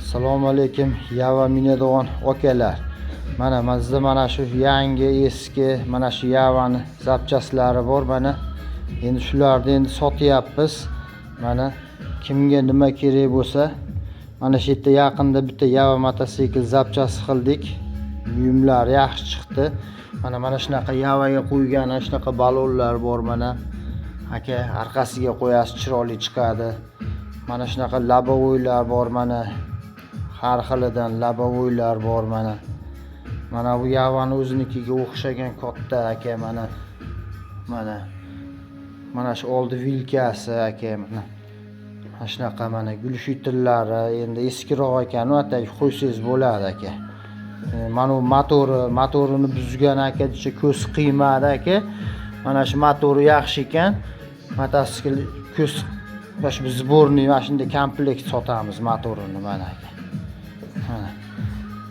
Assalomu alaykum, Yava minadigan akalar. Mana bizda mana shu yangi, eski mana shu Yavani запчасть lari bor mana. Endi shularni endi sotyapmiz. Mana kimga nima kerak bo'lsa, mana shu yerda yaqinda bitta Yava mototsikl запчасть qildik. Buyumlari yaxshi chiqdi. Mana shunaqa Yavaga qo'ygan ana shunaqa balonlar bor mana. Aka, orqasiga qo'yasiz, chiroyli chiqadi. Mana shunaqa лобовой lar bor mana. Har xilidan лобовой lar bor mana. Mana bu Yavani o'zinikiga o'xshagan katta, aka, mana. Mana. Mana shu oldi vilkasi, aka, mana. Mana shunaqa mana глушитель lari endi eskiroq ekan, u atay qo'ysangiz bo'ladi, aka. Mana bu motori, motorini buzgan aka desa ko'z qiymadi, aka. Mana shu motori yaxshi ekan. Mototsikl ko'z mana shu сборный, mana shunday komplekt sotamiz motorini mana, aka. Mana.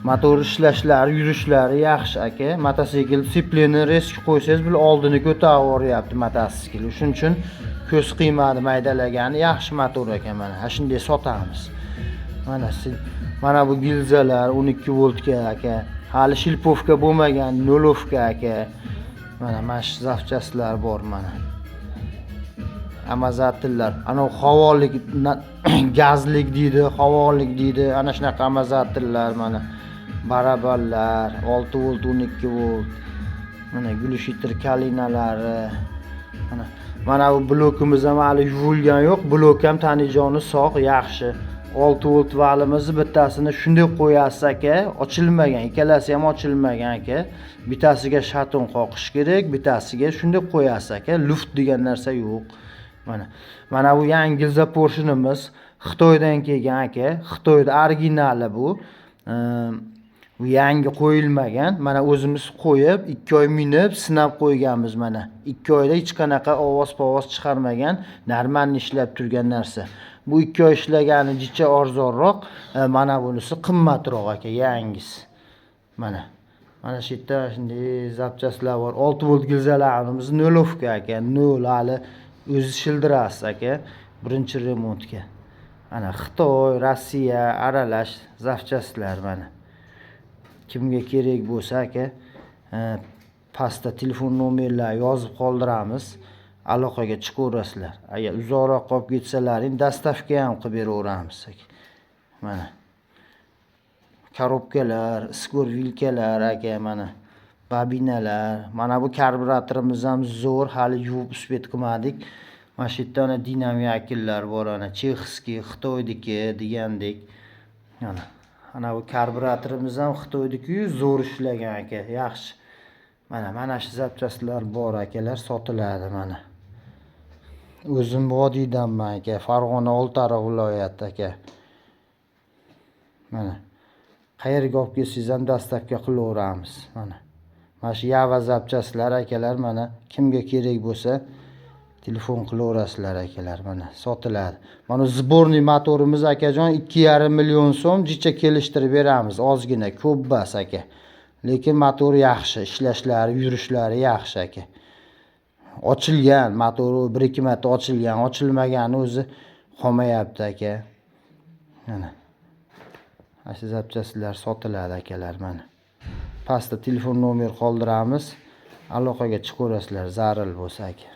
Motor ishlashlari, yurishlari yaxshi, aka. Mototsikl сцепление резко qo'ysangiz, bu oldini ko'tarib yuboryapti mototsikl. Shuning uchun ko'z qiymadi maydalagani, yaxshi motor ekan mana. Ha, shunday sotamiz. Mana mana bu gilzalar 12 voltga, aka. Hali шлифовка bo'lmagan, нулёвка, aka. Mana shu запчасть lar bor mana. Амортизатор lar. Ana havolik, gazlik deydi, havolik deydi. Ana shunaqa амортизатор lar mana. Barabanlar 6 volt, 12 volt. Mana глушитель kalinalari. Mana bu blokimiz ham hali yuvilgani yo'q. Blok ham tanijoni sog', yaxshi. 6 volt valimizni bittasini shunday qo'yasiz, aka, ochilmagan, ikkalasi ham ochilmagan, aka. Bittasiga шатун qoqish kerak, bittasiga shunday qo'yasiz, aka. Luft degan narsa yo'q. Mana. Mana bu yangi gilza поршень imiz Xitoydan kelgan, aka. Xitoyda originali bu. Bu yangi qo'yilmagan. Mana o'zimiz qo'yib, 2 oy minib, sinab qo'yganmiz mana. 2 oyda hech qanaqa ovoz-povoz chiqarmagan, нормально ishlab turgan narsa. Bu 2 oy ishlagani jicha arzonroq, mana bunisi qimmatroq, aka, yangisi. Mana. Mana shu yerda shunday запчасть lar bor. 6 volt gilzalarimiz нулёвка, aka, nol, hali o'zi shildirasiz, aka, birinchi remontga. Mana Xitoy, Rossiya aralash запчасть lar mana. Kimga kerak bo'lsa, aka, pastda telefon nomerlar yozib qoldiramiz. Aloqaga chiqaverasizlar. Agar uzoqroq qolib ketsalaring, доставка ham qilib beraveramiz, aka. Mana. Коробка lar, iskor vilkalar, aka, mana. Bobinalar. Mana bu karburatorimiz ham zo'r, hali yuvib успеть qilmadik. Mana shu yerda ana dinamiklar bor, ana чешский, Xitoyniki degandek. Mana. Ana bu karburatorimiz ham Xitoyniki, zo'r ishlagan, aka, yaxshi. Mana shu запчасть lar bor, akalar, sotiladi mana. O'zim vodiydanman, aka, Farg'ona, Oltiariq viloyati, aka. Mana. Qayerga olib kelsangiz ham доставка qilaveramiz mana. Mana shu Yava запчасть lar, akalar, mana kimga kerak bo'lsa telefon qilaverasizlar, akalar, mana sotiladi. Mana сборный motorimiz, akajon, 2,5 million so'm, jicha kelishtirib beramiz ozgina, ko'p bas, aka. Lekin motor yaxshi, ishlashlari, yurishlari yaxshi, aka. Ochilgan motori bir ikki marta ochilgan, ochilmagani o'zi qolmayapti, aka. Mana. Mana shu запчасть lar sotiladi, akalar, mana. Pastda telefon nomer qoldiramiz. Aloqaga chiqaverasizlar zaril bo'lsa, aka.